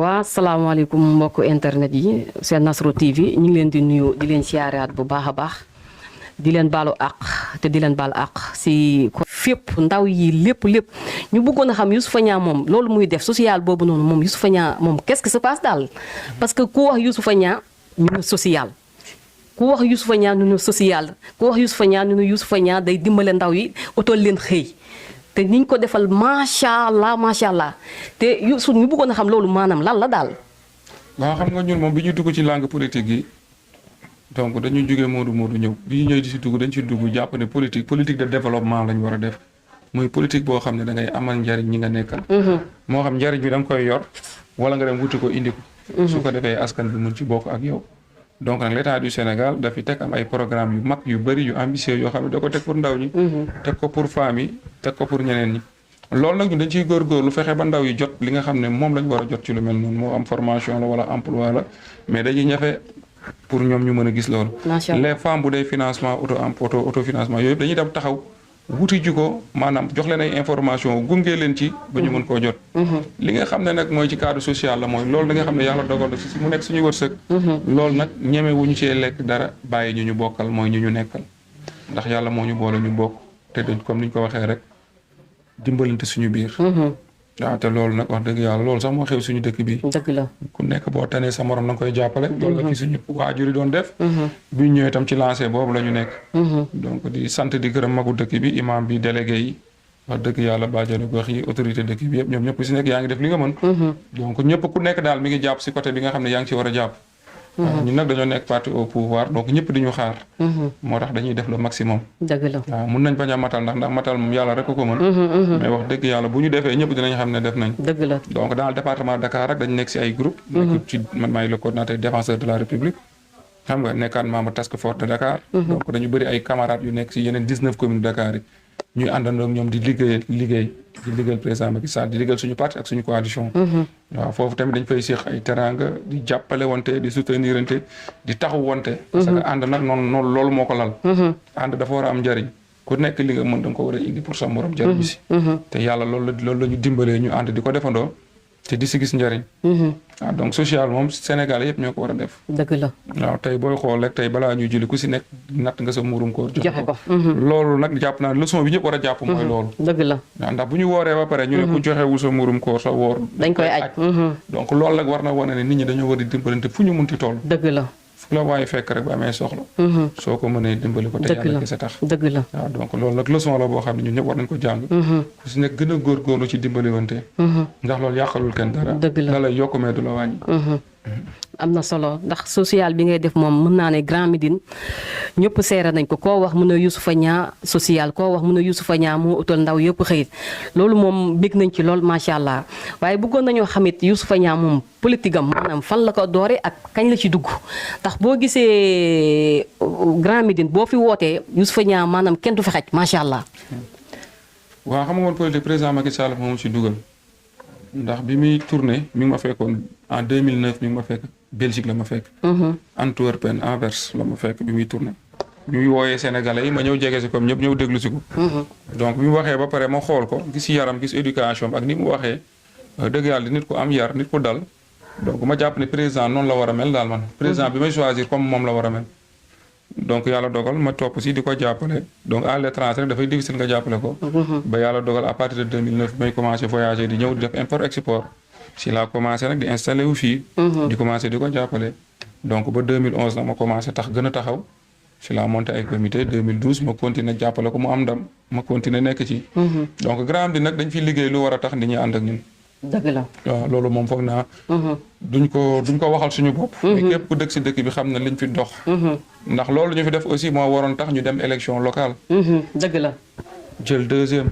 waa salaamaaleykum mbokku internet yi seen Nasrou TV ñu ngi leen di nuyu di leen siyaaraat bu baax a baax di leen baalu àq te di leen baal àq si fépp ndaw yi lépp ñu bëggoon a xam Youssoupha Niang moom loolu muy def social boobu noonu moom Youssoupha Niang moom qu'est-ce qui se passe daal parce que ku wax Youssoupha Niang ñu ne social ku wax Youssoupha Niang ñu ne social ku wax Youssoupha Niang ñu ne Youssoupha Niang day dimbale ndaw yi oto leen xëy te niñ ko defal macha allah te Youssou ñu bëggoon a xam loolu maanaam lan la daal. waaw xam nga ñun moom bi ñu dugg ci langue politique yi donc dañu jógee Modou ñëw bi ñu ñëw di si dugg dañ ci dugg jàpp ne politique de développement lañ war a def muy politique boo xam ne da ngay amal njariñ ñi nga nekkal. moo xam njariñ bi da nga koy yor wala nga dem wuti ko indi ko. su ko defee askan bi mun ci bokk ak yow. donc nag l'état du Sénégal dafi teg am ay programme yu mag yu bëri yu ambitieux yoo xam ne da ko teg pour ndaw ñi. teg ko pour femmes yi teg ko pour ñeneen ñi. loolu nag ñun dañ ciy góorgóorlu fexe ba ndaw yi jot li nga xam ne moom lañ war a jot ci lu mel noonu moo am formation la wala emploi la mais dañuy ñafe pour ñoom ñu mën a gis loolu. les femmes bu dee financement autofinancement yooyu yëpp dañuy dem taxaw wuti ji ko maanaam jox leen ay information gunge leen ci ba ñu mën koo jot. li nga xam ne nag mooy ci cadre social la mooy loolu da nga xam ne yàlla dogal na si mu nekk suñu wërsëg. loolu nag ñeme wuñu cee lekk dara bàyyi ñu bokkal mooy ñu nekkal ndax yàlla moo ñu boole ñu bokk te dañ comme niñ ko waxee rek dimbalante suñu biir. waaw te loolu nag wax dëgg yàlla loolu sax moo xew suñu dëkk bi. dëgg la ku nekk boo tanee sa morom na nga koy jàppale. loolu la fi suñu waajur yi doon def. bi ñu ñëwee itam ci lancé boobu la ñu nekk. donc di sant di gërëm magu dëkk bi imam bi délégué yi wax dëgg yàlla bàjjenu gox yi autorité dëkk bi yëpp ñoom ñëpp si nekk yaa ngi def li nga mën. donc ñëpp ku nekk daal mi ngi jàpp si côté bi nga xam ne yaa ngi ci war a jàpp. ñun nag dañoo nekk parti au pouvoir donc ñëpp di ñu xaar. moo tax dañuy def le maximum. dëgg la waaw mun nañ bañ a matal ndax matal moom yàlla rek ko mën. mais wax dëgg yàlla bu ñu defee ñëpp dinañ xam ne def nañ. dëgg la donc dans le département de Dakar rek dañ nekk si ay groupe nekk ci man maay le coordinateur défenseur de la République. xam nga nekkaat membre task force de Dakar. donc dañu bëri ay camarades yu nekk si yeneen 19 communes de Dakar yi. ñuy àndandoo ak ñoom di liggéeyal président Macky Sall di liggéeyal suñu parti ak suñu coalition. waaw foofu tamit dañ fay séex ay teranga di jàppale wante di soutenir wante di taxaw wante. parce que ànd nag noonu loolu moo ko lal. ànd dafa war a am njariñ ku nekk li nga mën da nga ko war a indi pour sa morom jariñ si. te yàlla loolu la ñu dimbalee ñu ànd di ko defandoo te di si gis njariñ. waaw donc social moom Sénégal yëpp ñoo ko war a def. dëgg la waaw tey booy xool rek tey balaa ñuy julli ku si nekk natt nga sa muurum koor joxe ko. loolu nag jàpp naa leçon bi ñëpp war a jàpp mooy loolu. dëgg la waaw ndax bu ñu wooree ba pare ñu ne ku joxewul sa muurum koor sa woor dañ koy aj donc loolu nag war na wane ne nit ñi dañoo war di dimbalante fu ñu munti toll. dëgg la fu la waaye fekk rek ba amee soxla. soo ko mënee dimbali ko te yàlla kese tax. dëgg la waaw donc loolu nag leçon la boo xam ne ñun ñëpp war nañ ko jàng. ku si nekk gën a góorgóorlu ci dimbaliwante. ndax loolu yàqalul kenn dara. dëgg la da lay yokk mais du la wàññi. am na solo ndax social bi ngay def moom mën naa ne Grand Médine ñëpp seere nañ ko koo wax mën a Youssoupha Niang social koo wax mën a Youssoupha Niang moo utal ndaw yëpp xëyit loolu moom bég nañ ci lool macha allah waaye bëggoon nañoo xamit Youssoupha Niang moom politique am maanaam fan la ko doore ak kañ la ci dugg ndax boo gisee Grand Médine boo fi wootee Youssoupha Niang maanaam kenn du fi xaj macha allah. waaw xam nga woon politique président Macky Sall moom si dugal ndax bi muy tourné mi ngi ma fekkoon en 2009 mi ngi ma fekk Belgique la ma fekk. Antwerpen Anvers la ma fekk bi muy tourné. bi muy wooyee Sénégalais yi ma ñëw jege si comme ñëpp ñëw déglu si ko. donc bi mu waxee ba pare ma xool ko gis yaram gis éducation ak ni mu waxee dëgg yàlla nit ku am yar nit ku dal donc ma jàpp ne président noonu la war a mel daal man. président bi may choisir comme moom la war a mel. donc yàlla dogal ma topp si di ko jàppale donc à l'étranger rek dafay difficile nga jàppale ko. ba yàlla dogal à partir de 2009 may commencé voyager di ñëw di def import export si laa commencé nag di installé wu fii. di commencé di ko jàppale. donc ba 2011 la ma commencé gën a taxaw si laa monté ay comité 2012 ma continué jàppale ko mu am ndam ma continué nekk ci. donc Grand Médine nag dañ fi liggéey lu war a tax nit ñi ànd ak ñun. dëgg la waaw loolu moom foog naa. duñ ko waxal suñu bopp. mais képp ku dëkk si dëkk bi xam na liñ fi dox. ndax loolu ñu fi def aussi moo waroon tax ñu dem élection locale. dëgg la jël deuxième.